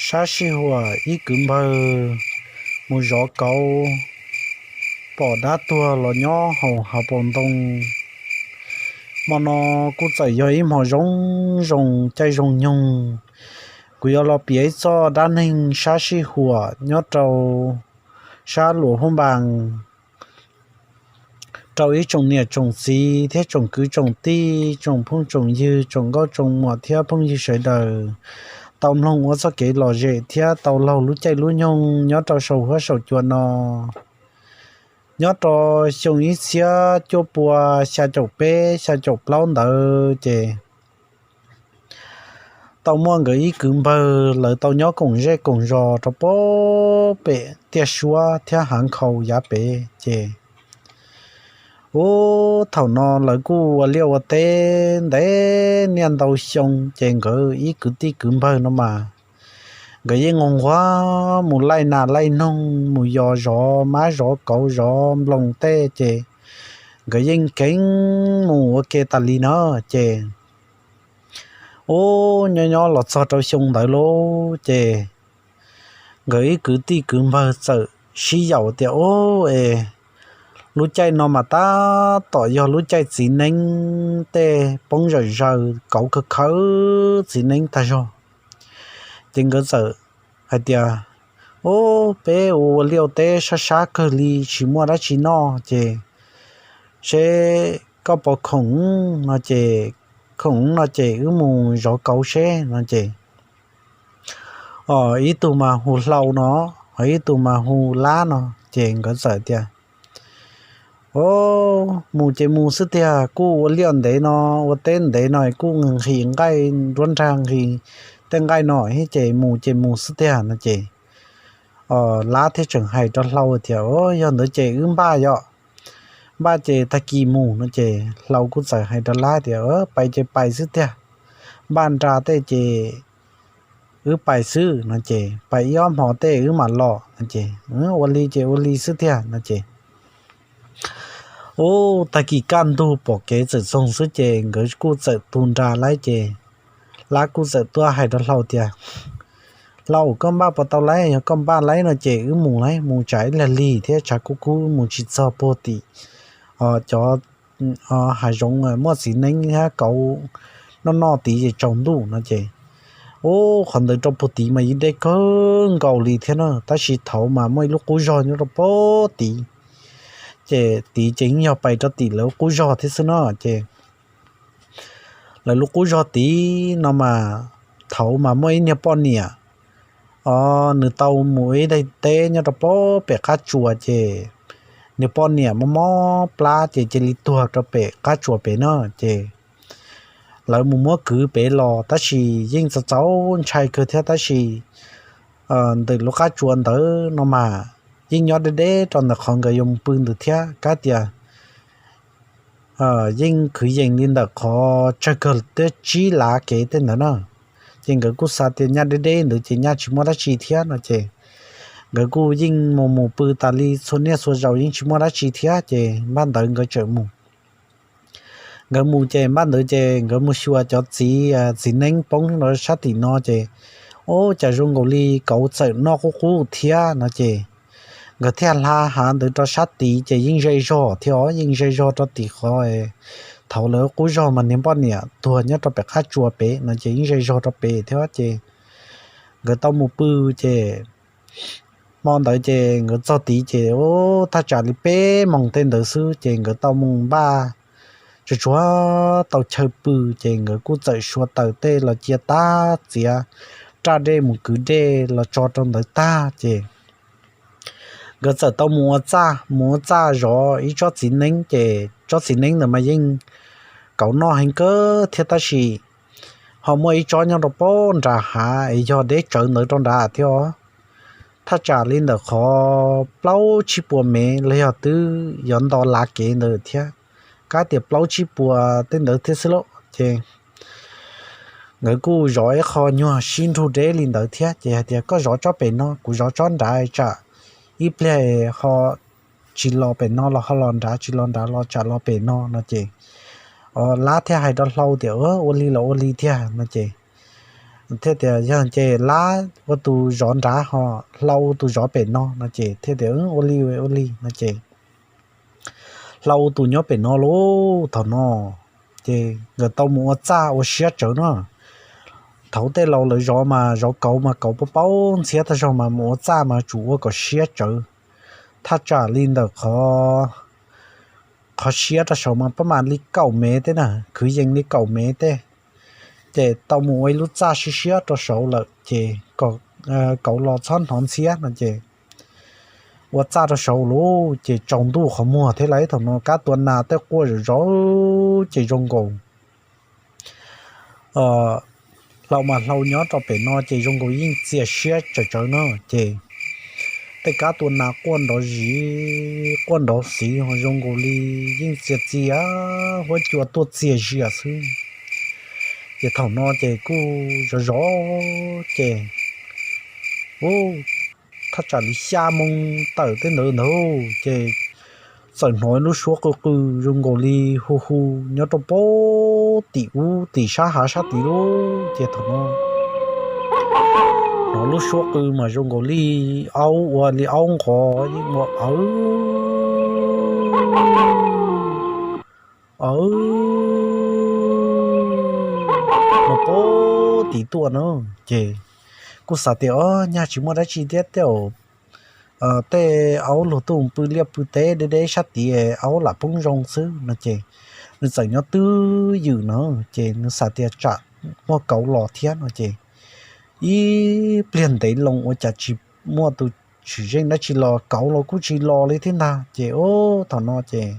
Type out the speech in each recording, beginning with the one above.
Sab sij huam ib kwv npawg mus zov kauv, pom dab tuag los nyob hauv hav paus ntoo. Hmo no kuj txawm yog ib hmo zoo zoo caij zoo nyoog, kuv yuav los piav ib txoj dab neeg sab sij huam nyob rau sab Luam Huab Npas rau ib tsoom niam tsoom txiv thiab tsoom kwv tsoom tij, tsoom phooj tsoom ywg, tsoom nkauj tsoom muam thiab phooj ywg sawv daws tau mloog ua txoj kev lom zem thiab tau laug lub caij lub nyoog nyob rau saum huab saum cua no. Nyob rau xyoo ib txhiab cuaj pua xya caum peb xya caum plaub ntawd ces tau muaj nkawd ib kwv npawg lawv tau nyob koom zej koom zos rau pem tiaj suab thiab hav nkhaus yav pem ces, ub, thaum no lawv kuj ua liaj ua teb ntev niaj ntau xyoo ces nkawd ib kwv tij kwv npawg no mas nkawd yeej nquag nquag mus laij nas laij noog, mus yos zov mab zov kauv zov nploos tej ces nkawd yeej kheev mus ua ke tas li na. Ces, ub, nyob nyob los txog rau xyoo ntawd lauj ces nkawd ib kwv tij kwv npawg txawm sib yaum tias, ub, es lub caij no mas tab tom yog lub caij txiv neeb tej poob zawm zaws, kauv khaws khawv txiv neeb tag zog. Ces nkawd txawm hais tias, ub, peb ua ua liaj ua teb sab sab kawg li tsis muaj dab tsi noj ces seb koj puas khoom no ces, khoom no ces wb mus zov kauv seb no ces, o, ib tug mas hu Hlau no, ho ib tug mas hu Lab no ces nkawd txawm tias, o, mus ces mus xwb tiag, kuj ua liaj ntev no, ua teb ntev no kuj nqhis nqaij nruab nrag nqhis tej nqaij no thiab ces mus ces mus xwb tiag no ces, o, Lab thiaj tseem hais rau Hlau tias, o, yog ntawd ces wb npaj yom, npaj ces tag kis mus no ces Hlau kuj txawm hais rau Lab tias, pais ces pais xwb tiag, npaj nra tej ces wb pais xwb no ces pais ib ob hmo tej wb mam los no ces, ua li ces ua li xwb tiag no ces, ub, tag kis kaj ntug pom kev txawm txoog xwb ces nkawd kuj txawm tu nra lawm ces Lab kuj txawm tuaj hais rau Hlau tias, Hlau, koj npaj puas tau lawm? Yog koj npaj lawm no ces wb mus lawm, mus tsam ib lig lig thiab tshav kub kub mus tsis txog puag tim cov hav zoov muaj txiv neeb thiab kauv noj noj tid ces tsaus ntuj no ces, ub, qhov ntawd rau puag tid mas yeej deb kawg nkaus li thiab na, tab sis thaud mas muaj ib lub qub zog nyob rau puag tid ces tid ces yeej yog pais rau tim lawv qub zog thiab xwb no ces lawv lub qub zog tid no mas thaud mas muaj ib niag poj niam, o, nws tau mus ib daim teb nyob rau puag pem qab tsuas ces niag poj niam mob mob plab ces cia li tuag rau pem qab tsuas pem no ces lawv mus muab kwv pem los tab sis yeej txaus txaus ntshai kawg thiab tab sis ntawm lub qab tsuas ntawd no mas yeej nyob deb deb rau ntawm qhov nkawd yuav mus pw ntawd thiab, kab tias yeej kwv yees li ntawm qhov tsawg kawg twb tsib lav kev tej ntawd na. Ces nkawd kuj xav tias nyaj deb deb ntawd ces nyaj tsis muaj dab tsi thiab no ces nkawd kuj yeej mus mus pw tas li txhua niaj txhua zaus yeej tsis muaj dab tsi thiab ces npaj ntawd nkawd txawm mus. Nkawd mus ces npaj ntawd ces nkawd mus xyuas cov txiv, txiv neeb poob rau sab tim no ces, ub, cas zoo nkaus li kauv txawm noj qub qub thiab no ces nkawd thiaj hla hav ntawd rau sab tid ces yeej ze zog thiab os, yeej ze zog rau tim qhov thaud lawv qub zog mas niag poj niam tuag nyob rau pem qab tsuas pem no ces yeej ze zog rau pem thiab ces nkawd tau mus pw ces hmo ntawd ces nkawd txog tid ces, ub, thaj tsam li peb moos tej ntawd xwb ces nkawd tau mus npaj tsuag tsuag tau chaw pw ces nkawd kuj txawm sua taws tej los cia tag, txiav raj dej mus kwv dej los tso rau ntawd tag ces nkawd txawm tau mus ua txaj, mus ua txaj zov ib tsob txiv neeb ces tsob txiv neeb ntawd mas yeej kauv noj heev kawg thiab tab sis ho muaj ib tsob nyob rau puag nram hav es yog deb tsawv ntawd rau nrad thiab os. Thaj tsam li ntawm qhov plaub tsib puas mev los yog twb yuav nto lav kev ntawd thiab, kab tias plaub tsib puas tej ntawd thiab xwb lauj ces nkawd kuj zov ib qho nyuag sib nrug deb li ntawd thiab ces hais tias koj zov tsob pem no, kuv zov tsob nrad, tsam ib pliag ho tsis los pem no los ho los nrad, tsis los nrad los tsam los pem no no ces Lab thiaj hais rau Hlau tias ua li los ua li thiab no ces thiaj tias, Yog ces Lab ua tus zov nrad ho Hlau ua tus zov pem no, no ces thiaj tias, Ua li, ua li, no ces Hlau ua tus nyob pem no lauj. Thaum no ces nkawd tau mus ua txaj ua siab tsawv no. Thaum tej laus lawv zov mas zov kauv mas kauv paub paub ntxhiab tag zog mas mus ua txaj mas tsum ua kom siab tsawv. Thaj tsam li ntawm qhov siab rau saud mas pab mam li kaum mev teb na, kwv yees li kaum mev teb. Ces tau mus ua ib lub txaj siab siab rau saud lawm ces kauv los txhob hnov ntxhiab no ces ua txaj rau saud lauj. Ces tsaus ntuj qhov muag thiab lauj, thaum no kab tua nas tej quaj zom zaws ces zoo nkaus Hlau mas Hlau nyob rau pem no ces zoo nkaus yeej txias siab tsawv tsawv no ces tej kab tua nas quaj nrov zis quaj nrov xiv ho zoo nkaus li yeej txias txias huab cua tuaj txias zias xwb. Ces thaum no ces kuj zov zov ces u thaj tsam li xya moo tawm tej ntawd ntag ces txawm hnov lub suab qw qw zoo nkaus li hu hu nyob rau pem tim ub tim sab hav sab tid lauj. Ces thaum no hnov lub suab qw mas zoo nkaus li aub ua li aub nqos yeej ua awb awb no pem tim tuaj na. Ces kuj xav tias, O, nyaj tsis muaj dab tsi thiab tej aub luag tuaj pw liaj pw teb deb deb sab tid, aub lam poob zoo xwb no ces nws txawm nyob twj ywm no ces nws xav tias tsam muaj kauv los thiab no ces ib pliag ntev loo ua cas tsis muaj tus tswm zeej dab tsi los, kauv los kuj tsis los li thiab ntag. Ces thaum no ces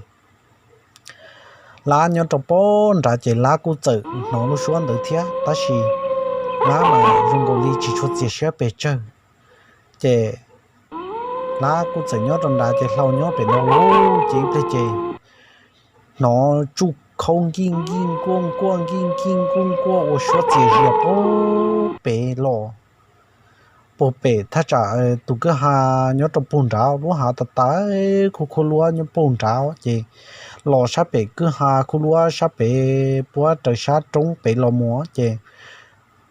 Lab nyob rau pem nrad ces Lab kuj txawm hnov lub suab ntawd thiab tab sis Lab mas zoo nkaus li tsis tshua txias siab pes tsawg. Ces Lab kuj txawm nyob rau nrad ces Hlau nyob pem no lauj. Ces ib pliag ces hnov tsuj khau nkij nkij nkuaj nkuaj nkij nkij nkuaj nkuaj ua suab txias zias puag pem los puag pem thaj tsam tus kwj ha nyob rau puag nrad, lub hav tas tas khuj khuj luab nyob puag nrad ces los sab pem kwj ha khuj luab sab pem puab raws sab roob pem los mus ces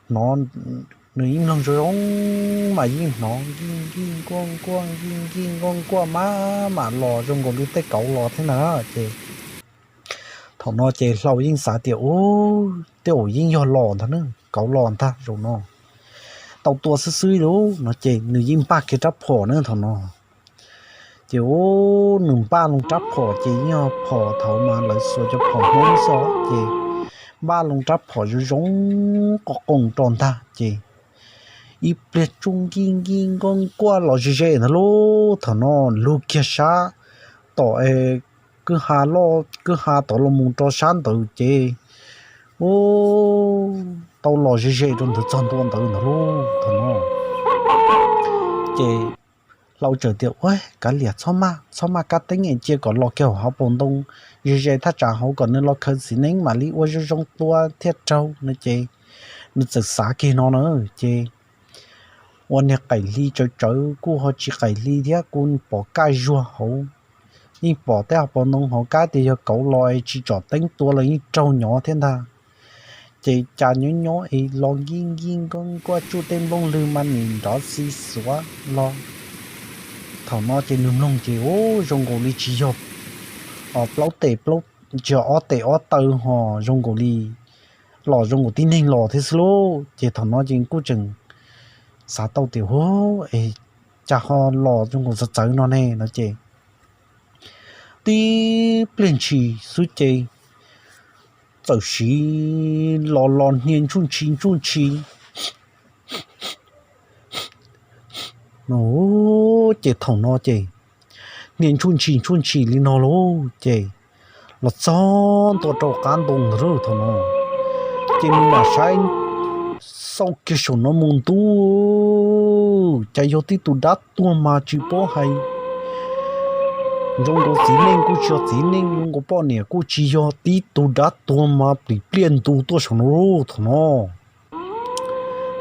hnov, nws ib mloog zoo zoo mas yeej hnov nkij nkij nkuaj nkuaj nkij nkij nkuaj nkuaj maj mam los zoo nkaus li tej kauv los thiab na. Ces thaum no ces Hlau yeej xav tias, U, tej zaum yeej yog los ntag na, kauv los ntag zaum no, tau tua xwb xwb lauj no ces nws yeej npaj kiag rab phom na thaum no. Ces u, nws npaj loo rab phom ces yeej yog phom thaum mas lawv xuas cov phom Hmoob xwb ces npaj loo rab phom zoo zoo qos qoos rau ntag ces ib pliag tsuj nkij nkij nkuaj nkuaj los ze ze ntag lauj. Thaum no lug kiag sab tom kwj ha loj kwj ha tod los mus rau sab ntawd ces u, tau los ze ze rau ntawd txog ntua ntawd ntag lauj. Thaum no ces Hlau txawm tias, U, kav liam, txhob maj txhob maj kab teeb es cia kom los kiag hauv paus ntoo ze ze thaj tsam hauv kom nws los khaws txiv neeb mam li ua zoo zoo tua thiaj raug no ces nws txawm xav kiag no na ces ua niag qaim hli tsawv tsawv kuj ho tsis qaim hli thiab kuj pom kaj zuag hauv, yeej pom tej hauv paus ntoo hauv kab tias yog kauv los es tsis tsom teeb tua los yeej raug nyob thiab ntag. Ces cas nyob nyob es los nkij nkij nkuaj nkuaj tsuj tej nplooj lwg mas nim nrov xi xuav los. Thaum no ces nws mloog ces u, zoo nkaus li tsis yog plaub tes, tsis yog ob tes ob taw ho zoo nkaus li los zoo nkaus tib neeg los thiab xwb lauj. Ces thaum no ces kuj tseem xav tau tias, Hu, es cas ho los zoo nkaus txawv txawv no ne no ces tib pliag ntshis xwb ces txawm siv los los hnia ntsuj ntshis ntsuj ntshis no. Ces thaum no ces hnia ntsuj ntshis ntsuj ntshis li no lauj ces los txog ntua rau qab ntoo ntag lauj. Thaum no ces nws mam saib xauj kiag saum no mus ntuj, cas yog tib tug dab tuag mas tsis paub hais, zoo nkaus txiv neej kuj tsis yog txiv neej, zoo nkaus poj niam kuj tsis yog, tib tug dab tuag mas plim pliaj ntu tuaj saum no lauj. Thaum no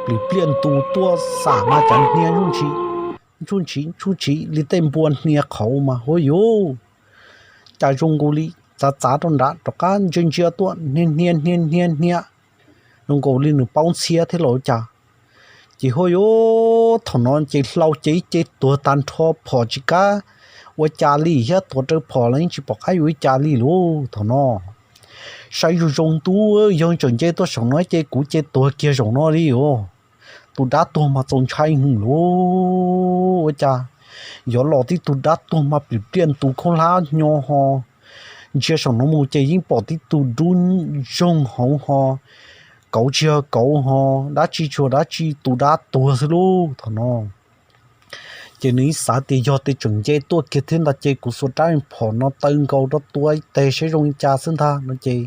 plim pliaj ntu tuaj xam mas cas hnia ntsuj ntshis ntsuj ntshis li tej npua hnia qhauv mas huab yuv, cas zoo nkaus li txav txav rau nrad rov qab ntsia ntsia tuaj hnia hnia hnia hnia hnia zoo nkaus li nws paub ntxhiab thiab los ua cas. Ces huaj yuav thaum no ces hlau ces ib ce tuag tag nrho, phom tsis kav ua cas li thiab, tuav rawv phom los yeej tsis pom qab yuav ua cas li lauj. Thaum no saib zoo zoo ntuj, yog tseem nce tuaj saum no ces kuv ces tuag kiag zaum no li os. Tus dab tuag mas txaus ntshai heev lauj. Ua cas yuav los tib tug dab tuag mas plim pliaj ntu khaub hlab nyo ho ntsia saum no mus ces yeej pom tib tug dub zoog hauv ho kauv tsis yog kauv ho dab tsi tsis yog dab tsi, tus dab tuag xwb lauj. Thaum no ces nws ib xav tias yog tias tseem nce tuaj kiag thiab ntag ces kuv xuas rab phom no taw nkaus rau tua ib teg saib zoo li cas xwb ntag no ces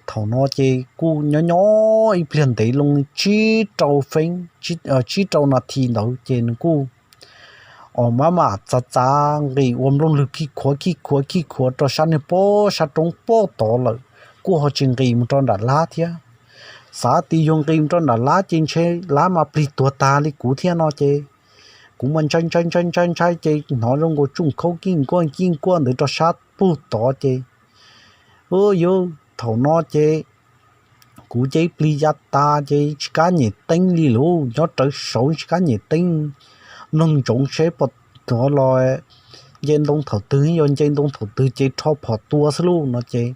thaum no ces kuj nyob nyob ib pliag ntev loo tsib rau feeb, tsib rau nas this ntawd ces nws kuj o maj mam txav txav nqis ua nplooj lwg khij khuav khij khuav khij khuav rau sab niag pob sab roob pob tod lawm, kuj ho tsis nqis mus rau nram lab thiab. Xav tias yog nqis mus rau nram lab ces ntshe lab mas plig tuag tag li kuv thiab no ces kuv mas ntshai ntshai ntshai ntshai ntshai ces hnov zoo nkaus tsuj khaub kij nkuaj kij nkuaj ntawd rau sab pug tod ces u yuv thaum no ces kuv ces ib plig ya tas ces tsis kav nyem teeb li lauj, nyob rawv saud tsis kav nyem teeb, mloog ntsoov seb puas tuag los nce ntoo thaum twg, yog nce ntoo thaum twg ces rho phom tua xwb lauj no ces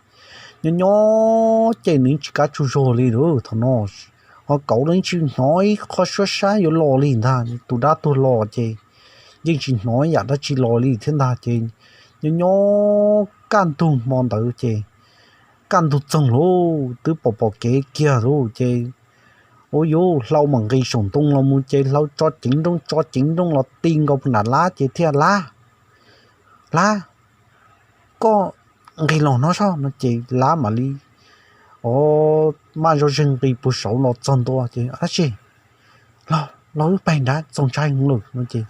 nyob nyob ces nws tsis kav tsaug zog li lauj. Thaum no ho kauv los yeej tsis hnov ib qho suab sab yuav los li ntag, tus dab tuag los ces yeej tsis hnov ib yam dab tsi los li thiab ntag ces nyob nyob kaj ntug hmo ntawd ces kaj ntug txoog lauj, twb pom pom kev kiag lauj ces u yuv hlau mam nqis saum ntoo los mus ces hlau tso ceev nrooj tso ceev nrooj los ti nkaus nram lab ces thiaj lab, lab, koj nqis los no soj no ces lab mam li o maj zog zeeg nqis puag saud los txog ntua ces dab tsi los los wb pais nrad, txaus ntshai heev lawm no ces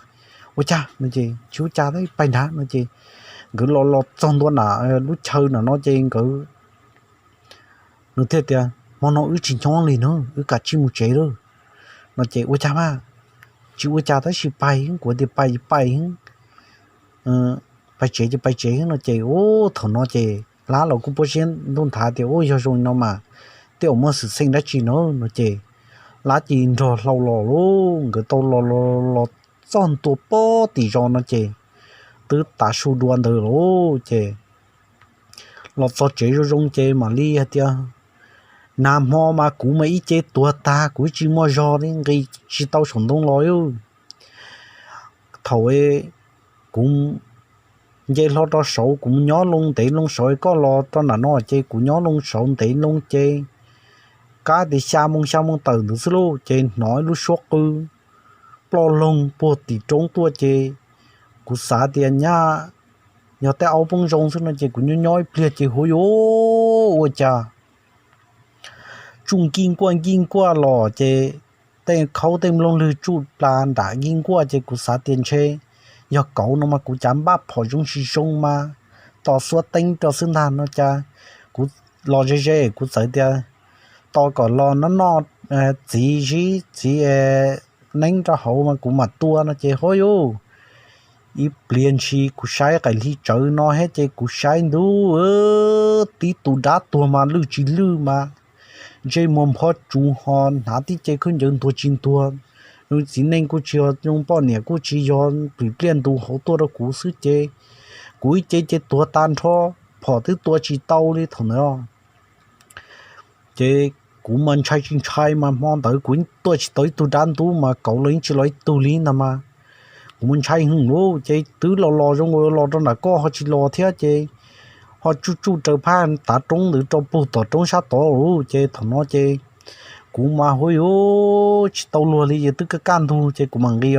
ua cas no ces tsis ua cas, pais nrad no ces nkawd los los txog ntua nram lub chaw nram no ces nkawd nws thiaj tias hmo no wb tsis nyob li na, wb kav tsij mus tsev lauj no ces ua cas mas tsis ua cas tab sis pais, kuv tias pais pais pais tsev ces pais tsev no ces u thaum no ces lab los kuj puab siab ntuj nthav tias u yog zoo li no mas tej zaum muaj xwm txheej dab tsi no no ces lab cia li nrog hlau los lauj, nkawd tau los los los txog ntua pob tim zos no ces twb tav su dua ntawd lauj ces los txog tsev zoo zoo ces mam li hais tias nag hmo mas kuv mas ib ce tuag tag, kuv tsis muaj zog li, nqis tsis tau saum ntoo los. Thaum kuv nce hlo rau saud, kuv mus nyob loo ntev loo saud, koj los rau nram no ces kuv nyob loo saud ntev loo ces kab tias xya moo xya moo tawm ntawd xwb lauj ces hnov ib lub suab qw ploj loog puag tim roob tuaj ces kuv xav tias nyaj yog tej aub poob zoo xwb no ces kuv nyob nyob ib pliag ces huv yuav ua cas tsuj nkij nkuaj nkij nkuaj los ces tej khaub tej nplooj lwg tsuj plas nram nkij nkuaj ces kuv xav tias ntshe yog kauv no mas kuv cav npaj phom zoo tsis zoo mas tos xuab teeb rau xwb ntag no cas kuv los ze ze kuv txawm tias tos kom los noj noj txiv zib txiv neeb rau hauv mas kuv mam tua no ces huv yuv ib pliag ntshis kuv saib qaim hli tsawv no thiab ces kuv saib ntuj, tib tus dab tuag mas lwj tsis lwj mas ntsej muag nphob tsuv ho hnav tib ce khaub ncaws ntuag tsis ntuag, zoo txiv neej kuj tsis yog, zoo poj niam kuj tsis yog, plim pliaj ntu hauv tuaj rau kuv xwb ces kuv ib ce ces tuag tag nrho, phom twb tua tsis tau li thaum ntawd. Ces kuv mas ntshai tsis ntshai mas hmo ntawd kuv tuaj tsis tau ib tug dab ntub mas kauv los yeej tsis los ib tug li ntag mas kuv mas ntshai heev lauj ces twb los los zoo nkaus los rau nram koj ho tsis los thiab ces ho tsuj tsuj raws phaj tav roob ntawd rau puag tom roob sab tod lauj ces thaum no ces kuv mas huv yuv tsis tau luag li ces twb kaj kaj ntug ces kuv mam nqis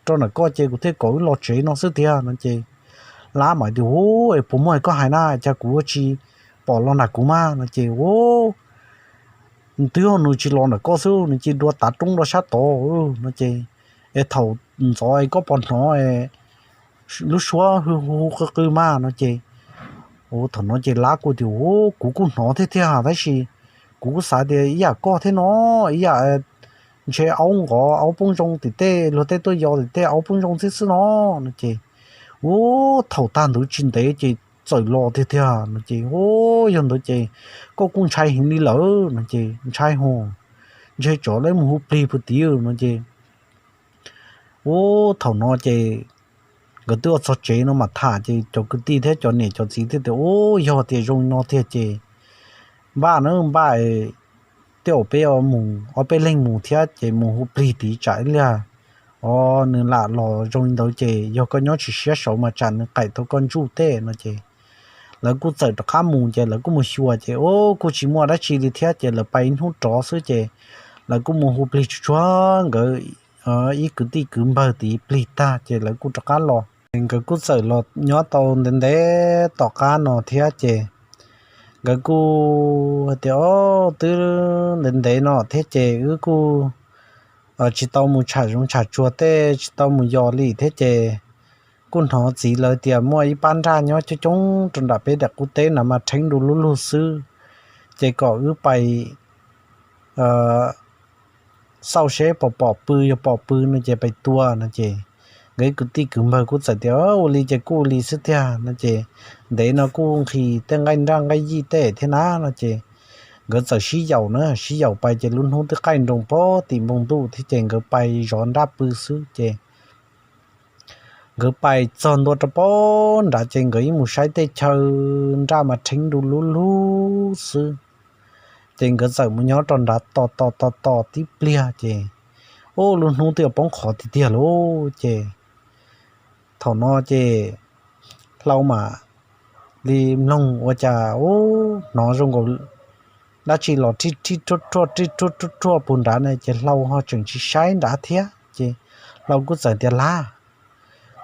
rau nram koj ces kuv thiaj kom wb los tsev no xwb tiag no ces lab mam tias huv es puas muaj koj hais na cas kuv ua tsis pom los nram kuv mas no ces huv twb ho nws tsis los nram koj xwb no ces dua tav roob rau sab tod no ces es thaum ntxov koj pom hnov lub suab hu hu qw qw mas no ces thaum no ces lab kuj tias huv kuv kuj hnov thiab tiag tab sis kuv kuj xav tias ib yam koj thiab no ib yam ntshe aub nqov aub poob zoo tim tej luag tej tuaj yos tim tej aub poob zoo xwb xwb no no ces huv thaum tag ntawd tsis ntev ces txawm los tiag tiag no ces huv yog ntawd ces koj kuj ntshai heev li lawm no ces ntshai hos ntshe tsov lawv mus hu plig puag tim no ces, ub, thaum no ces nkawd twb ua txog tsev no mas tham ces cov kwv tij thiab cov niam cov txiv thiaj tias, ub, yog tias zoo li no tiag ces npaj na, npaj, tej zaum peb mus ob peb leeg mus thiab ces mus hu plig tim tsam ib pliag, o, nws lam los zoo li ntawd ces yog koj nyob tsis siab saud mas tsam nws qaim tau koj ntsuj tej no ces lawv kuj txawm rov qab mus ces lawv kuj mus xyuas ces, ub, kuj tsis muaj dab tsi li thiab ces lawv pais ib hnub rov xwb ces lawv kuj mus hu plig tsuag tsuag nkawd ib kwv tij kwv npawg tid plig tag ces lawv kuj rov qab los. Nkawd kuj txawm los nyob tau ntev ntev tom qab no thiab ces nkawd kuj hais tias, o, twb ntev ntev no thiab ces wb kuj tsis tau mus tsham zoov tsham tsuag tej, tsis tau mus yos li thiab ces kuj hnov txiv lawv tias muaj ib pab nraj nyob coob coob rau nram peb daim qub teb no mas rheeb du lub lug xwb, ces kom wb pais xauj seb pom pom pw, yog pom pw no ces pais tua no ces nkawd ib kwv tij kwv npawg kuj txawm tias, ua li ces kuj ua li xwb tiag no ces ntev no kuj nqhis tej nqaij nraj nqaij yij tej thiab na no ces nkawd txawm sib yaum na, sib yaum pais ces lub hnub twb qaij nroos pem tim npoo ntuj thiab ces nkawd pais zov nraj pw xwb ces nkawd pais txog ntua rau pem nrad ces nkawd yeej mus saib tej chaw nraj mas rheeb du lub lug xwb. Ces nkawd txawm mus nyob rau nrad tos tos tos tos tib pliag ces, ub, lub hnub twb yuav poob qho tiag tiag lauj ces thaum no ces Hlau mam li mloog ua cas ub hnov zoo nkaus dab tsi los rij rij ruaj ruaj rij ruaj ruaj ruaj puag nrad na ces Hlau ho tseem tsis saib nrad thiab ces Hlau kuj txawm tias, Lab,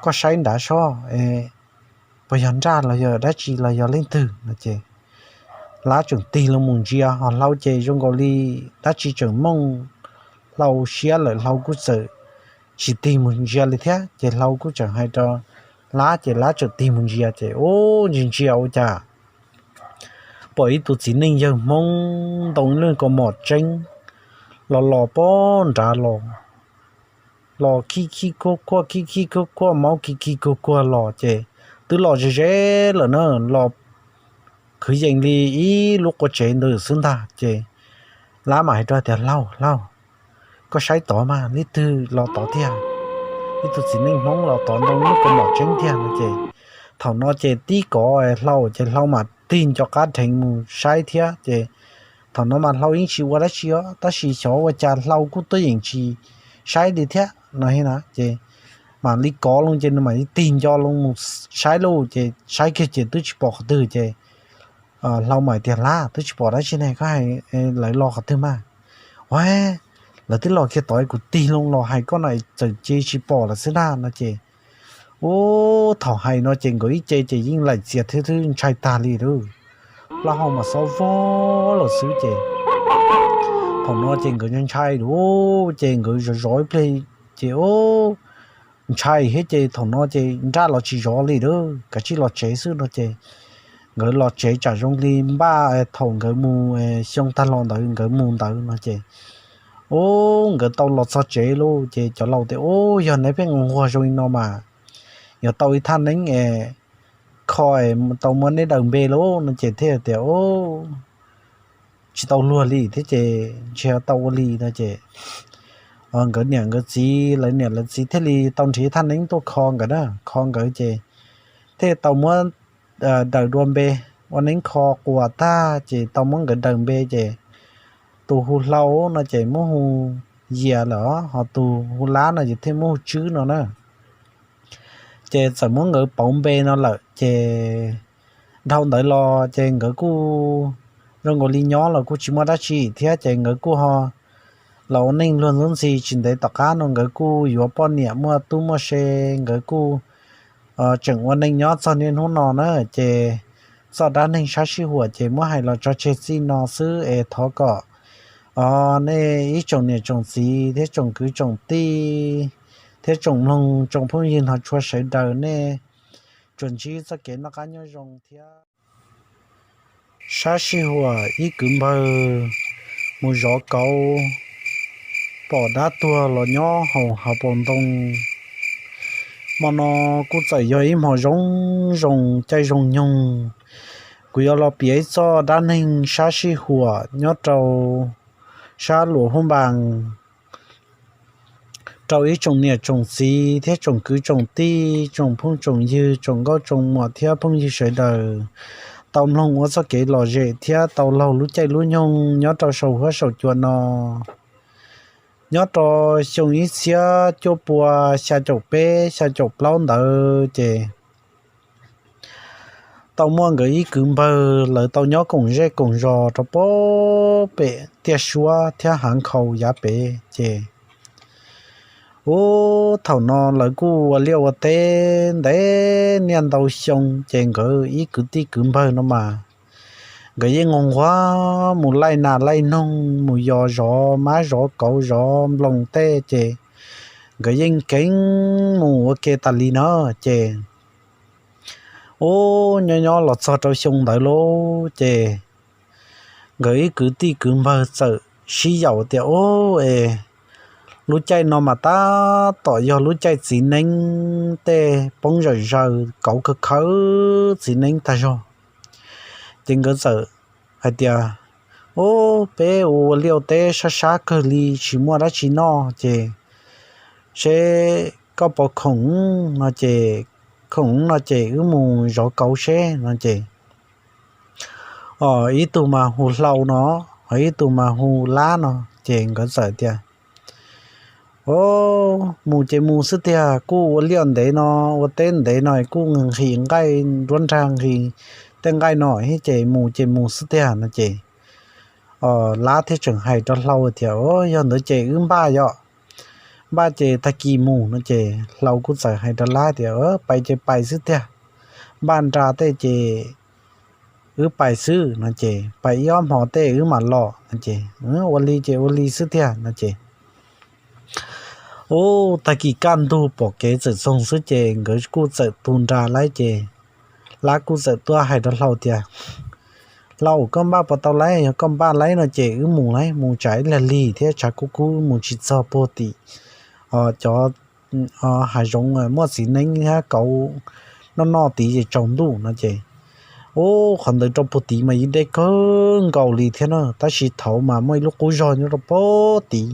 koj saib nrad soj, puas yog nraj los yog dab tsi los yog leej twg no ces Lab tseem tig loo mus ntsia ho Hlau ces zoo nkaus li dab tsi tseem mooj Hlau siab lawm Hlau kuj txawm tsis tig mus ntsia li thiab ces Hlau kuj tseem hais rau Lab ces Lab tseem tig mus ntsia ces ub ntsia ntsia ua cas pom ib tug txiv neej yawg Hmoob ntoo ib lub kaus mom tseeb los los pem nrad los, los khib khib khuaj khuaj khib khib khuaj khuaj maub khi khi kuag kuag los ces twb los ze ze lawm na, los kwv yees li ib lub qua tsev ntawd xwb ntag ces Lab mam hais rau tias, Hlau, Hlau, koj saib tod mas, leej twg los tod tiag? Ib tug txiv neej Hmoob los tod ntoo ib lub kaus mom tseeb tiag no ces thaum no ces tib kov Hlau ces Hlau mam tig nco qab dheev mus saib thiab ces thaum no mas Hlau yeej tsis ua dab tsi os tab sis xyov ua cas Hlau kuj tuaj yeem tsis saib li thiab no na ces mam li kov loo ces nws mam li tig nco loo mus saib lauj ces saib kiag ces twb tsis pom qhov twg ces Hlau mam tias, Lab, twb tsis pom dab tsi ne, koj hais lawv los qhov twg mas? Ua, lawv twb los kiag tod kuv tig loo los hais koj no txawm ces tsis pom lawm xwb na no ces ub thaum hais no ces nkawd ib ce ces yeej laim txias thiab twb ntshai tag li lauj, plaub hau mas xob vog los xwb ces thaum no ces nkawd ntshai ntshai lauj ces nkawd zov zov ib pliag ces ub ntshai thiab ces thaum no ces nraj los tsis zov li lauj, kav tsij los tsev xwb no ces nkawd los tsev tsam zoo li npaj thaum nkawd mus xyoo tag los ntawd nkawd mus ntawd no ces ub nkawd tau los txog tsev lauj ces cov laus tias, Ub, yog neb pheej nquag zoo li no mas yuav tau ib thaj neeb es kho es tau muab neb daws npe lauj no ces thiaj tias, Ub, tsis tau luag li thiab ces ntshe tau ua li no ces nkawd niam nkawd txiv, lawv niam lawv txiv thiaj li tau nrhiav ib thaj neeb tuaj kho nkawd na, kho nkawd ces thiaj tau muab daws dua npe, ua neeb kho quas tag ces tau muab nkawd daws npe ces tus hu Hlau no ces muab hu Yias lawm, ho tus hu Lab no ces thiaj muab hu Tswb no na. Ces txawm muab nkawd pauv npe no lawm ces dhau ntawd los ces nkawd kuj zoo nkaus li nyob los kuj tsis muaj dab tsi thiab ces nkawd kuj ho los ua neej luag ntxub ntxhi. Tsis ntev tom qab no nkawd kuj yuav poj niam muaj tub muaj se, nkawd kuj tseem ua neej nyob txog niaj hnub no na. Ces txoj dab neeg sab sij huam ces muab hais los tso tseg txij no xwb es thov kom nej ib tsoom niam tsoom txiv thiab tsoom kwv tsoom tij thiab tsoom mloog tsoom phooj ywg hnov tshua sawv daws nej tsuas ntsib txoj kev noj qab nyob zoo thiab. Sab sij huam ib kwv npawg mus zov kauv, pom dab tuag los nyob hauv hav paus ntoo. Hmo no kuj txawm yog ib hmo zoo zoo caij zoo nyoog, kuv yuav los piav ib txoj dab neeg sab sij huam nyob rau sab luas huab npas rau ib tsoom niam tsoom txiv thiab tsoom kwv tsoom tij, tsoom phooj tsoom ywg, tsoom nkauj tsoom muam thiab phooj ywg sawv daws tau mloog ua txoj kev lom zem thiab tau laug lub caij lub nyoog nyob rau saum huab saum cua no. Nyob rau xyoo ib txhiab cuaj pua xya caum peb xya caum plaub ntawd ces tau muaj nkawd ib kwv npawg lawv tau nyob koom zej koom zos rau pem tiaj suab thiab hav nkhaus yav pem ces, ub, thaum no lawv kuj ua liaj ua teb ntev niaj ntau xyoo ces nkawd ib kwv tij kwv npawg no mas nkawd yeej nquag nquag mus laij nas laij noog, mus yos zov mab zov kauv zov nploos tej ces nkawd yeej keev mus ua ke tas li na. Ces, ub, nyob nyob los txog rau xyoo ntawd lauj ces nkawd ib kwv tij kwv npawg txawm sib yaum tias, ub, es lub caij no mas tab tom yog lub caij txiv neeb tej poob zawm zaws kauv kawg khawv txiv neeb tag zog. Ces nkawd txawm hais tias, ub, peb ua liaj ua teb sab sab kawg li tsis muaj dab tsi noj ces seb koj puas khoom no ces, khoom no ces wb mus zov kauv seb no ces, ib tug mas hu Hlau no, ho ib tug mas hu Lab no ces nkawd txawm tias, mus ces mus xwb tiag, kuj ua liaj ntev no, ua teb ntev no kuj nqhis nqaij nruab nrag nqhis tej nqaij no thiab ces mus ces mus xwb tiag no ces Lab thiaj tseem hais rau Hlau tias, yog ntawd ces wb npaj yom, npaj ces tag kis mus no ces Hlau kuj txawm hais rau Lab tias, pais ces pais xwb tiag, npaj nra tej ces wb pais xwb no ces pais ib ob hmo tej wb mam los no ces, ua li ces ua li xwb tiag no ces, ub, tag kis kaj ntug pom kev txawm txoog xwb ces nkawd kuj txawm tu nra lawm ces Lab kuj txawm tuaj hais rau Hlau tias, Hlau, koj npaj puas tau lawm? Yog koj npaj lawm no ces wb mus lawm, mus tsam ib lag lig thiab tshav kub kub mus tsis txog puag tim cov hav zoov muaj txiv neeb thiab kauv noj noj tid ces tsaus ntuj no ces, ub, qhov ntawd rau puag tid mas yeej deb kawg nkaus li thiab na, tab sis thaud mas muaj ib lub qub zog nyob rau puag tid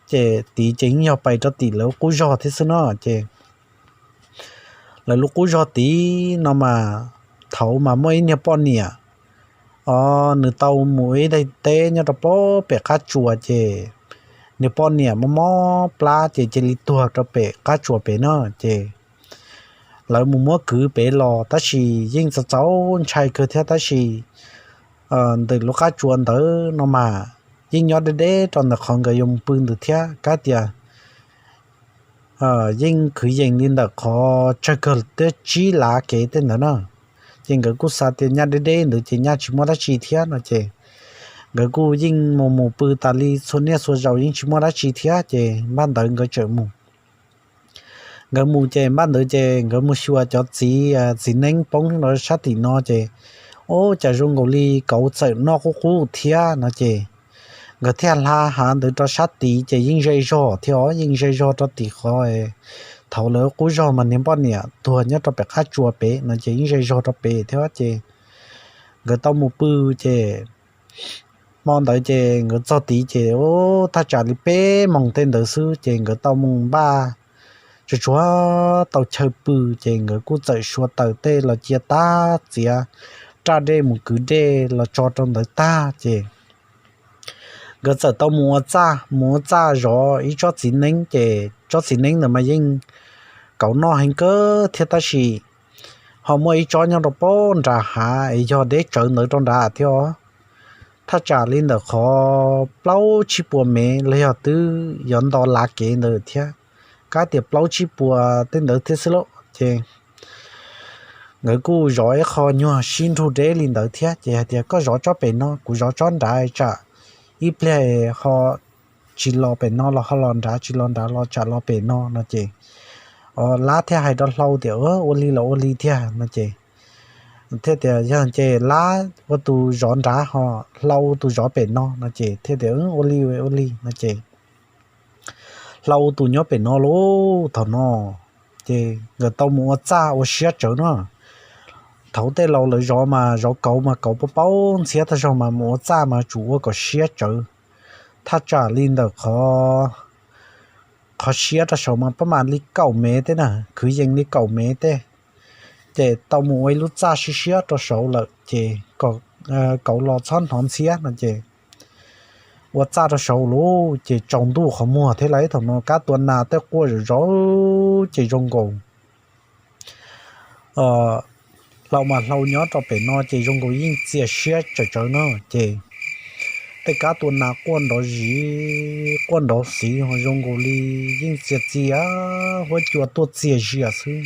ces tid ces yeej yog pais rau tim lawv qub zog thiab xwb no ces lawv lub qub zog tid no mas thaud mas muaj ib niag poj niam, o, nws tau mus ib daim teb nyob rau puag pem qab tsuas ces niag poj niam mob mob plab ces cia li tuag rau pem qab tsuas pem no ces lawv mus muab kwv pem los tab sis yeej txaus txaus ntshai kawg thiab tab sis ntawm lub qab tsuas ntawd no mas yeej nyob deb deb rau ntawm qhov nkawd yuav mus pw ntawd thiab, kab tias yeej kwv yees li ntawm qhov tsawg kawg twb tsib lav kev tej ntawd na. Ces nkawd kuj xav tias nyaj deb deb ntawd ces nyaj tsis muaj dab tsi thiab no ces nkawd kuj yeej mus mus pw tas li txhua niaj txhua zaus yeej tsis muaj dab tsi thiab ces npaj ntawd nkawd tseem mus nkawd mus ces npaj ntawd ces nkawd mus xyuas cov txiv txiv neeb poob rau sab tim no ces, ub, cas zoo nkaus li kauv txawm noj qub qub thiab no ces nkawd thiaj hla hav ntawd rau sab tid ces yeej ze zog thiab os, yeej ze zog rau tim qhov thaud lawv qub zog mas niag poj niam tuag nyob rau pem qab tsuas pem no ces yeej ze zog rau pem thiab ces nkawd tau mus pw ces hmo ntawd ces nkawd txog tid ces, ub, thaj tsam li peb moos tej ntawd xwb ces nkawd tau mus npaj tsuag tsuag tau chaw pw ces nkawd kuj txawm sua taws tej los cia tag, txiav raj dej mus kwv dej los tso rau ntawd tag ces nkawd txawm tau mus ua txaj, mus ua txaj zov ib tsob txiv neeb ces tsob txiv neeb ntawd mas yeej kauv noj heev kawg thiab tab sis ho muaj ib tsob nyob rau puag nram hav es yog deb tsawv ntawd rau nrad thiab os. Thaj tsam li ntawm qhov plaub tsib puas mev los yog twb yuav nto lav kev ntawd thiab, kab tias plaub tsib puas tej ntawd thiab xwb lauj ces nkawd kuj zov ib qho nyuag sib nrug deb li ntawd thiab ces hais tias koj zov tsob pem no, kuv zov tsob nrad, tsam ib pliag ho tsis los pem no los ho los nrad, tsis los nrad los tsam los pem no no ces Lab thiaj hais rau Hlau tias, ua li los ua li tiag no ces thiaj tias yog ces Lab ua tus zov nrad ho Hlau ua tus zov pem no no ces thiaj tias ua li ua li no ces Hlau ua tus nyob pem no lauj. Thaum no ces nkawd tau mus ua txaj ua siab tsawv no. Thaud tej laus lawv zov mas zov kauv mas kauv paub paub ntxhiab tag zog mas mus ua txaj mas tsum ua kom siab tsawv. thaj tsam li ntawm qhov, qhov siab rau saud mas pab mam li kaum mev teb na, kwv yees li kaum mev teb. Ces tau mus ua ib lub txaj siab siab rau saud lawm ces kauv los txhob hnov ntxhiab no ces ua txaj rau saud lawm ces tsaus ntuj qhov muag thiab lawm. Thaum no kab tua nas tej quaj zom zaws ces zoo nkaus hlau mas hlau nyob rau pem no ces zoo nkaus yeej txias siab tsawm tsawv no ces tej kab tua nas quaj nrov zis quaj nrov xiv ho zoo nkaus li yeej txias txias huab cua tuaj txias zias xwb.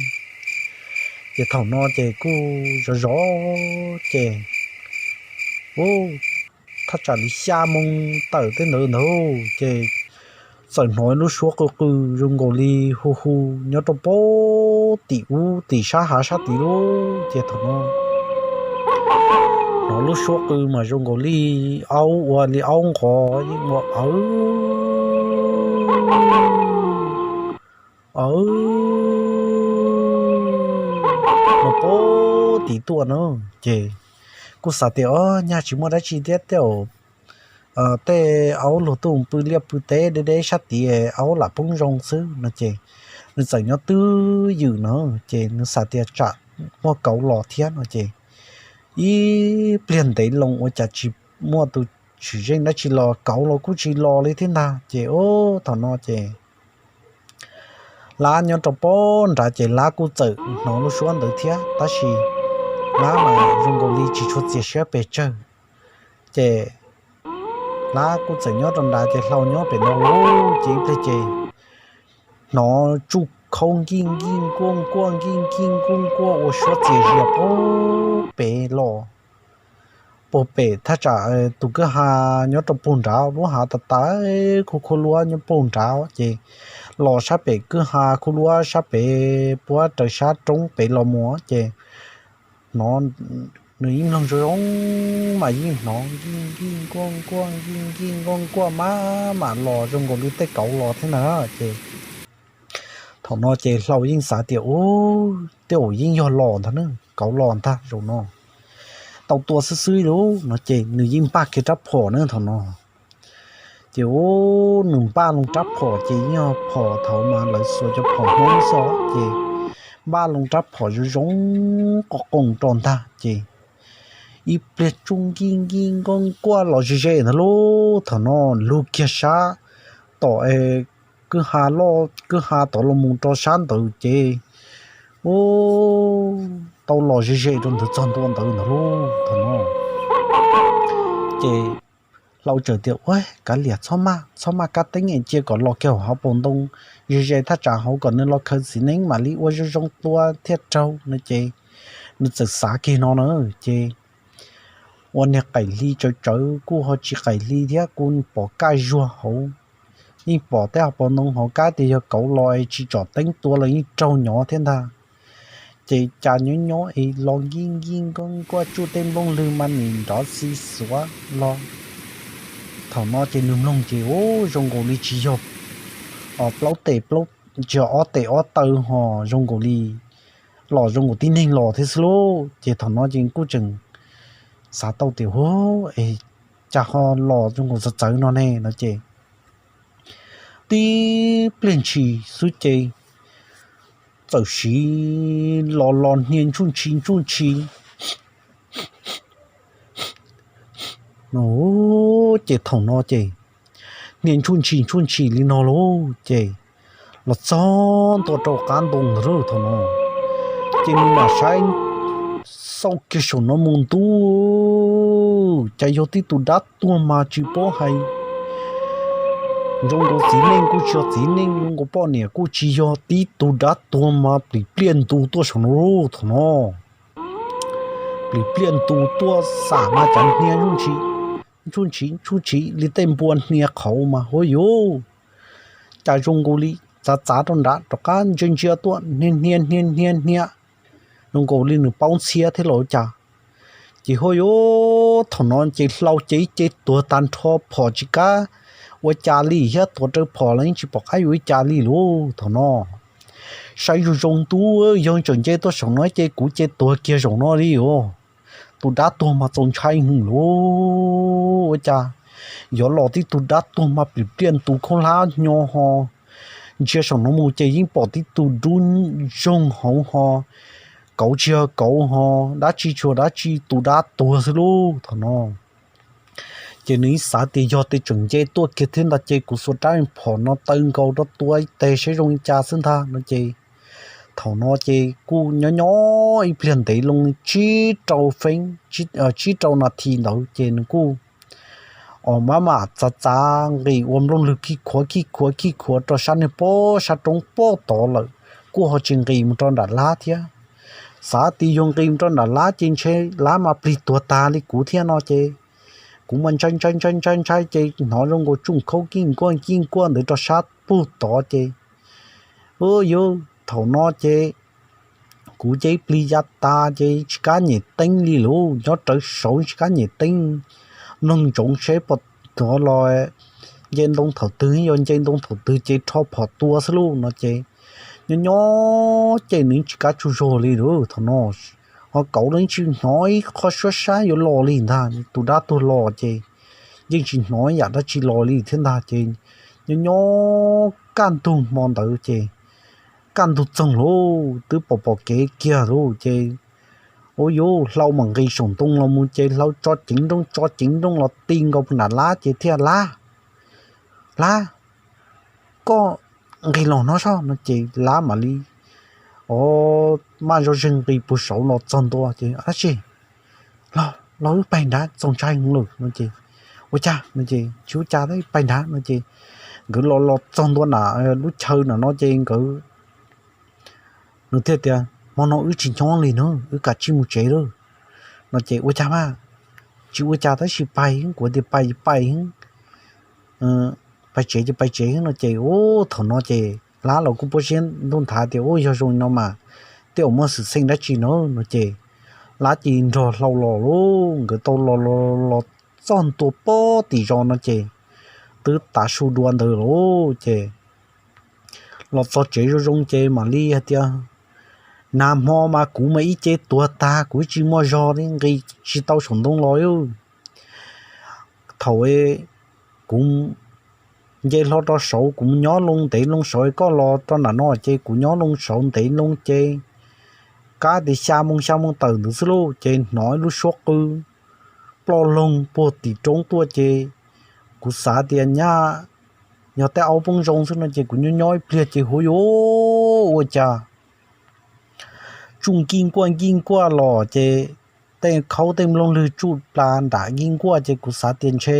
Ces thaum no ces kuj zov zov ces u thaj tsam li xya moo tawm tej ntawd ntag ces txawm hnov lub suab qw qw zoo nkaus li hu hu nyob rau pab tim ub tim sab hav sab tid lub ces thaum no hnov lub suab qw mas zoo nkaus li aub ua li aub nqos yeej ua aw aw no pab tim tuaj no ces kuj xav tias o nyaj tsis muaj dab tsi thiab tej aub luag tuaj pw liaj pw teb deb deb sab tid aub lam poob zoo xwb no ces nws txawm nyob twj ywm no ces nws xav tias tsam muaj kauv los thiab no ces ib pliag ntev loo ua cas tsis muaj tus tshwm zeej dab tsi los kauv los kuj tsis los li thiab ntag ces thaum no ces lab nyob rau pab nrad ces lab kuj txawm hnov lub suab ntawd thiab tab sis lab mas zoo nkaus li tsis tshua txias siab pes tsawg ces lab kuj txawm nyob rau nrad ces hlau nyob pem no lub ces ib pliag ces hnov tsuj khaub nkij nkij nkuaj nkuaj nkij nkij nkuaj nkuaj ua suab txias zias pag pem los puag pem thaj tsam tus kwj ha nyob rau puag nrad lub hav tas tas khub khub luab nyob puag nrad ces los sab pem kwj ha khub luab sab pem puab raws sab roob pem los mus ces hnov nws ib mloog zoo zoo mas yeej hnov nkij nkij nkuaj nkuaj nkij nkij nkuaj nkuaj maj mam los zoo nkaus li tej kauv los thiab na ces thaum no ces hlau yeej xav tias u tej zaum yeej yog los ntag na, kauv los ntag zaum no tau tua xwb xwb lub no ces nws yeej npaj kiag rab phom na thaum no ces u nws npaj loo rab phom ces yeej yog phom thaum mas lawv xuas cov phom Hmoob xwb ces npaj loo rab phom zoo zoo qo qoos rau ntag ces ib pliag tsuj nkij nkij nkuaj nkuaj los ze ze ntag lub thaum no lug kiag sab tom kwj ha loj kwj ha tod los mus rau sab ntawd ces u tau los ze ze rau ntawd txog ntua ntawd ntag lub thaum no ces hlau txawm tias u kav liam txhob maj txhob maj kab teeb es cia kom los kiag hauv paus ntoo ze ze thaj tsam hauv kom nws los khaws txiv neeb mam li ua zoo zoo tua thiaj raug no ces nws txawm xav kiag no na ces ua niag qaim hli tsawv tsawv kuj ho tsis qaim hli thiab kuj pom kaj zuag hauv yeej pom tej hauv paus ntoo hauv kab tias yog kauv los es tsis tsom teeb tua los yeej raug nyob thiab ntag ces cas nyob nyob es los nkij nkij nkuaj nkuaj tsuj tej nplooj lwg mas nim nrov xi xuav los thaum no ces nws mloog ces u zoo nkaus li tsis yog plaub tes plaub, tsis yog ob tes ob taw ho zoo nkaus li los zoo nkaus tib neeg los thiab xwb lauj ces thaum no ces kuj tseem xav tau tias u es cas ho los zoo nkaus txawv txawv no ne no ces tib pliag ntshis xwb ces txawm siv los los hnia ntsuj ntshis ntsuj ntshis no ces thaum no ces hnia ntsuj ntshis ntsuj ntshis li no lauj ces los txog ntua rau qab ntoo ntag lauj thaum no ces nws mam saib xauj kiag saum no mus ntuj cas yog tib tug dab tuag mas tsis paub hais zoo nkaus txiv neej kuj tsis yog txiv neej zoo nkaus poj niam kuj tsis yog tib tug dab tuag mas plim pliaj ntu tuaj saum no lauj thaum no plim pliaj ntu tuaj xam mas cas hnia ntsuj ntshis ntsuj ntshis li tej npua hnia qhauv mas huab yuv cas zoo nkaus li txav txav rau nrad rov qab ntsia ntsia tuaj hnia hnia hnia hnia hnia zoo nkaus li nws paub ntxhiab thiab los ua cas ces huab yuv thaum no ces hlau ces ib ce tuag tag nrho phom tsis kav ua cas li thiab tuav rawv phom los yeej tsis pom qab yuav ua cas li lauj thaum no saib zoo zoo ntuj yog tseem nce tuaj saum no ces kuv ces tuag kiag saum no li os tus dab tuag mas txaus ntshai heev lauj ua cas yuav los tib tug dab tuag mas plim pliaj ntu khaub hlab nyo ho. Ntsia saum no mus ces yeej pom tib tug dub zoog hauv ho, kauv tsis yog kauv ho, dab tsi tsis yog dab tsi, tus dab tuag xwb lauj. Thaum no ces nws xav tias yog tias tseem nce tuaj kiag thiab ntag ces kuv xuas rab phom no taw nkaus rau tua ib teg saib zoo li cas xwb ntag no ces thaum no ces kuj nyob nyob ib pliag ntev loo tsib rau feeb, tsib rau nas this ntawd ces nws kuj o maj mam txav txav nqis ua nplooj lwg khij khuav khij khuav khij khuav rau sab niag pob sab roob pob tod lawm, kuj ho tsis nqis mus rau nram lab thiab. Xav tias yog nqis mus rau nram lab ces ntshe lab mas plig tuag tag li kuv thiab no ces kuv mas ntshai ntshai ntshai ntshai ntshai ces hnov zoo nkaus tsuj khaub kij nkuaj kij nkuaj ntawd rau sab pug tod ces u yuv thaum no ces kuv ces plig ya tas ces tsis kam nyem teeb li lauj, nyob rawv saud tsis kam nyem teeb, mloog ntsoov seb puas tov los nce ntoo thaum twg, yog nce ntoo thaum twg ces rho phom tua xwb lauj no ces nyob nyob ces nws tsis kam tsaug zog li lauj. Thaum no ho kauv los tsis hnov ib qho suab sab yuav los li ntag, tus dab tuag los ces yeej tsis hnov ib yam dab tsi los li thiab ntag ces nyob nyob kaj ntug hmo ntawd ces kaj ntug txoog lauj, twb pom pom kev kiag lauj ces u yuv hlau mam nqis saum ntoo los mus ces hlau tso ceev nrooj tso ceev nrooj los ti nkaus nram lab ces thiaj lab, lab, koj nqis los no soj no ces lab mam li o maj zog zeeg nqis puag saud los txog ntua ces dab tsi los los wb paig nrad txaus ntshai heev lawm no ces ua cas no ces tsis ua cas, paig nrad no ces nkawd los los txog ntua nram lub chaw nram no ces nkawd nws thiaj tias hmo no wb tsis nyob li na, wb kam tsij mus tsev lawm no ces ua cas mas tsis ua cas tab sis paig, kuv tias paig paig paig tsev ces paig tsev no ces u thaum no ces lab los kuj puab siab ntuj nthav tias u yog zoo no mas tej zaum muaj xwm txheej dab tsi no no ces lab cia li nrog hlau los lauj, nkawd tau los los los txog ntua pob tim zos no ces twb tav su dua ntawd lauj ces los txog tsev zoo zoo ces mam li hais tias nag hmo mas kuv mas ib ce tuag tag, kuv tsis muaj zog li, nqis tsis tau saum ntoo los. Thaum kuv nce hlo rau saud, kuv mus nyob loo ntev loo saud, koj los rau nram no ces kuv nyob loo saud ntev loo ces kab tias xya moo xya moo tawm ntawd xwb lauj ces hnov ib lub suab qw ploj loog puag tim roob tuaj ces kuv xav tias nyaj yog tej aub poob zoo xwb no ces kuv nyob nyob ib pliag ces huv yuav ua cas tsuj nkij nkuaj nkij nkuaj los ces tej khaub tej nplooj lwg tsuj plas nram nkij nkuaj ces kuv xav tias ntshe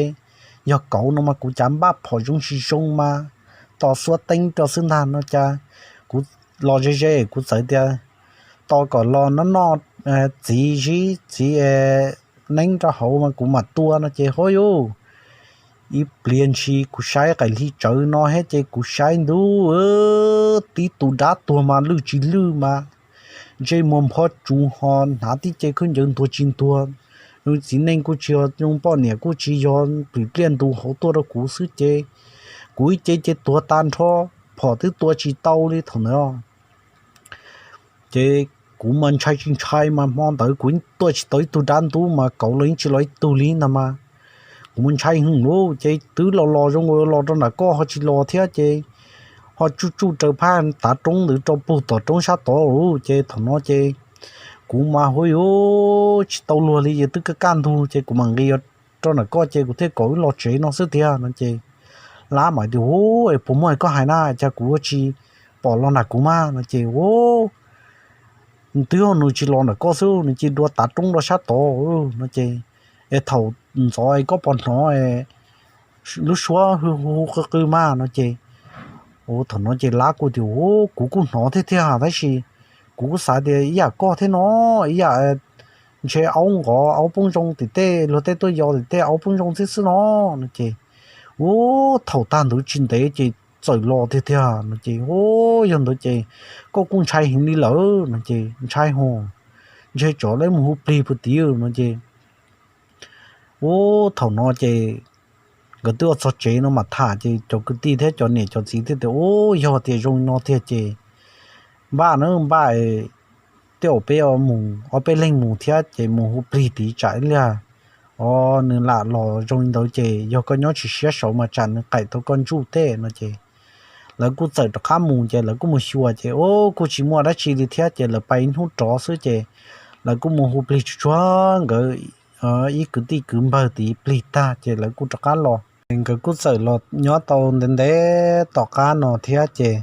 yog kauv no mas kuv cav npaj phom zoo tsis zoo mas tos xuab teeb rau xwb ntag no cas kuv los ze ze kuv txawm tias tos kom los noj noj txiv zib txiv neeb rau hauv mas kuv mam tua no ces huv yuv ib pliag ntshis kuv saib qaim hli tsawv no thiab ces kuv saib ntuj tib tus dab tuag mas lwj tsis lwj mas ntsej muag nphob tsuv ho hnav tib ce khaub ncaws ntuag tsis ntuag, txiv neej kuj tsis yog, poj niam kuj tsis yog, plim pliaj ntu hauv tuaj rau kuv xwb ces kuv ib ce ces tuag tag nrho, phom twb tua tsis tau li thaum ntawd. Ces kuv mas ntshai tsis ntshai mas hmo ntawd kuv tuaj tsis tau ib tug dab ntub mas kauv los yeej tsis los ib tug li ntag mas kuv mus ntshai heev lauj ces twb los los zoo nkaus los rau nram koj ho tsis los thiab ces ho tsuj tsuj raws phaj tav roob ntawd rau puag tom roob sab tod lauj ces thaum no ces kuv mas huv yuv tsis tau luag li ces twb kaj kaj ntug ces kuv mam nqis rau nram koj ces kuv thiaj kom wb los tsev no xwb tiag no ces lab mam tias huv es puas muaj koj hais na cas kuv ua tsis pom los nram kuv mas no ces huv twb yog nws tsis los nram koj xwb nws cia dua tav roob rau sab tod no ces es thaum ntxov koj puas hnov lub suab hu hu qw qw mas no ces thaum no ces lab kuj tias huv kuv kuj hnov thiab tiag tab sis kuv kuj xav tias ib yam koj thiab no ib yam ntshe aub nqov aub poob zoo tim tej luag tej tuaj yos tim tej aub poob zoo xwb xwb no no ces huv thaum tag ntawd tsis ntev ces txawm los tiag tiag no ces huv yog ntawd ces koj kuj ntshai heev li lawm no ces ntshai hos ntshe tsov lawv mus hu plig puag tid no ces huv thaum no ces nkawd twb ua txog tsev no mas tham ces cov kwv tij thiab cov niam cov txiv thiaj tias u yog tias zoo no tiag ces npaj na npaj tej zaum peb mus ob peb leeg mus thiab ces mus hu plig tid tsam ib pliag o, nws lam los zoo li ntawd ces yog koj nyob tsis siab saud mas tsam nws qaim tau koj ntsuj teb no ces lawv kuj txawm rov qab mus ces lawv kuj mus xyuas ces o, kuj tsis muaj dab tsi li thiab ces lawv pais ib hnub rov xwb ces lawv kuj mus hu plig tsuag tsuag nkawd ib kwv tij kwv npawg tid plig tag ces lawv kuj rov qab los. Nkawd kuj txawm los nyob tau ntev ntev tom qab no thiab ces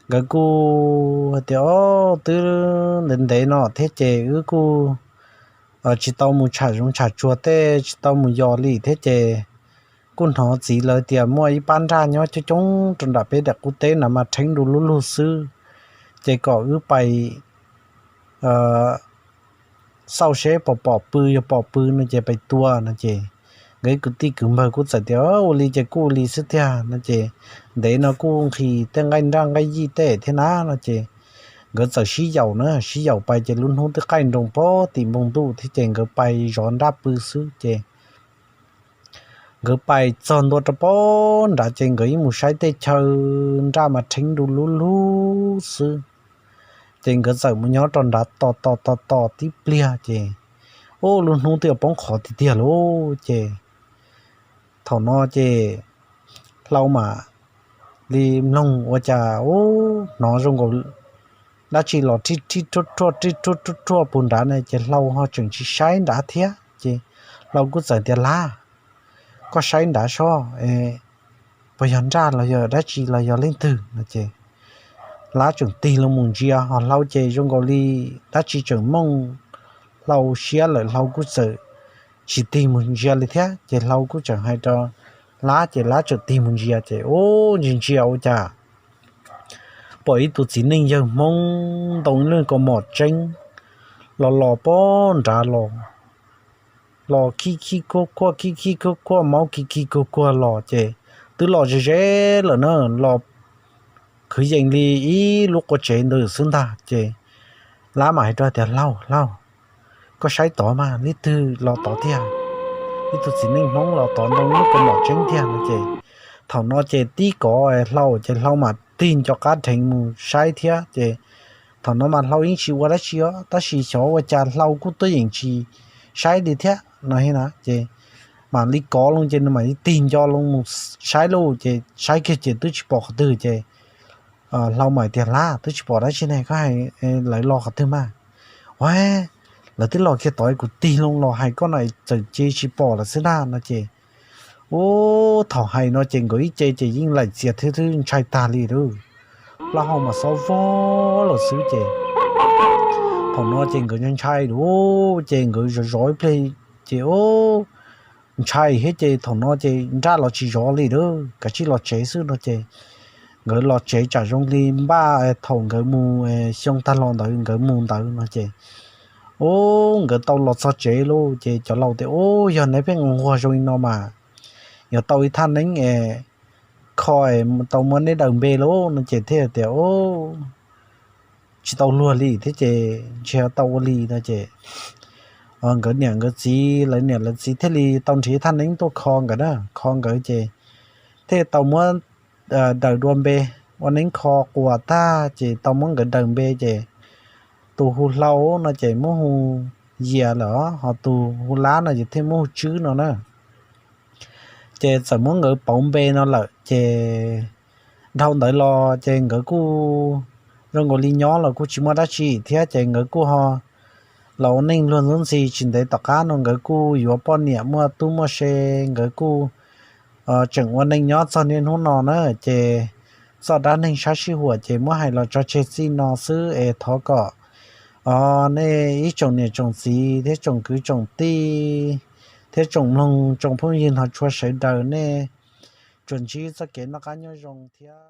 nkawd kuj hais tias o, twb ntev ntev no thiab ces wb kuj tsis tau mus tsham zoov tsham tsuag tej, tsis tau mus yos li thiab ces kuj hnov txiv lawv tias muaj ib pab nraj nyob coob coob rau nram peb daim qub teb na mas rheeb du lub lug xwb, ces kom wb pais xauj seb pom pom pw, yog pom pw no ces pais tua no ces nkawd ib kwv tij kwv npawg kuj txawm tias ua li ces kuj ua li xwb tiag no ces ntev no kuj nqhis tej nqaij nraj nqaij yij tej thiab na no ces nkawd txawm sib yaum na, sib yaum pais ces lub hnub twb qaij nroos pem tim npoo ntuj thiab ces nkawd pais zov nraj pw xwb ces nkawd pais txog ntua rau pem nrad ces nkawd yeej mus saib tej chaw nraj mas rheeb du lub lug xwb. Ces nkawd txawm mus nyob rau nrad tos tos tos tos tib pliag ces ub, lub hnub twb yuav poob qho tiag tiag lauj ces thaum no ces Hlau mam li mloog ua cas ub, hnov zoo nkaus dab tsi los rib rib ruaj ruaj rib ruaj ruaj ruaj puag nrad ne ces Hlau ho tseem tsis saib nrad thiab ces Hlau kuj txawm tias Lab, koj saib nrad soj, puas yog nraj los yog dab tsi los yog leej twg no ces Lab tseem tig loo mus ntsia ho Hlau ces zoo nkaus li dab tsi tseem mooj Hlau siab lawm Hlau kuj txawm tsis tig mus ntsia li thiab ces Hlau kuj tseem hais rau Lab ces Lab tseem tig mus ntsia ces ub, ntsia ntsia ua cas pom ib tug txiv neej yawg Hmoob ntoo ib lub kaus mom tseeb los los pem nrad los, los khib khib khuaj khuaj khib khib khuaj khuaj maub kis kis kuag kuag los ces twb los ze ze lawm na, los kwv yees li ib lub qua tsev ntawd xwb ntag ces Lab mam hais rau tias Hlau, Hlau, koj saib tod mas leej twg los tod tiag, ib tug txiv neej Hmoob los tod ntoo ib lub kaus mom tseeb tiag no ces thaum no ces tib kov Hlau ces Hlau mam tig nco qab dheev mus saib thiab ces thaum no mas Hlau yeej tsis ua dab tsi os tab sis xyov ua cas Hlau kuj tuaj yeem tsis saib li thiab no na ces mam li kov loo ces nws mam li tig nco loo mus saib lauj ces saib kiag ces twb tsis pom qhov twg ces Hlau mam tias Lab, twb tsis pom dab tsi ne, koj hais lawv los qhov twg mas? Ua, lawv twb los kiag tod kuv tig loo los hais koj no txawm ces tsis pom lawm xwb na no ces ub, thaum hais no ces nkawd ib ce ces yeej laim txias thiab twb ntshai tag li lauj. Plaub hau mas xob vog lawm xwb ces thaum no ces nkawd ntshai ntshai lauj ces nkawd zov zov ib pliag ces ub, ntshai thiab ces thaum no ces nraj los tsis zov li lauj, kav tsij los tsev xwb no ces nkawd los tsev tsam zoo li npaj thaum nkawd mus xyoo tag los ntawd nkawd mus ntawd no ces ub, nkawd tau los txog tsev lauj ces cov laus tias ub, yog neb pheej nquag zoo li no mas yog tau ib thaj neeb es kho es tau muab neb daws npe lauj no ces thiaj tias ub, tsis tau luag li thiab ces ntshe tau ua li no ces nkawd niam nkawd txiv, lawv niam lawv txiv thiaj li tau nrhiav ib thaj neeb tuaj kho nkawd na, kho nkawd ces thiaj tau muab daws dua npe, ua neeb kho quas tag ces tau muab nkawd daws npe ces tus hu Hlau no ces muab hu Yias lawm, ho tus hu Lab no ces thiaj muab hu Tswb no na. Ces txawm muab nkawd pauv npe no lawm ces dhau ntawd los ces nkawd kuj zoo nkaus li nyob los kuj tsis muaj dab tsi thiab ces nkawd kuj ho los ua neej luag ntxub ntxhi. Tsis ntev tom qab no nkawd kuj yuav poj niam muaj tub muaj se, nkawd kuj tseem ua neej nyob txog niaj hnub no na. Ces txoj dab neeg sab sij huam ces muab hais los tso tseg txij no xwb es thov kom nej ib tsoom niam tsoom txiv thiab tsoom kwv tsoom tij thiab tsoom mloog tsoom phooj ywg hnov tshua sawv daws nej tsuas ntsib txoj kev noj qab nyob zoo thiab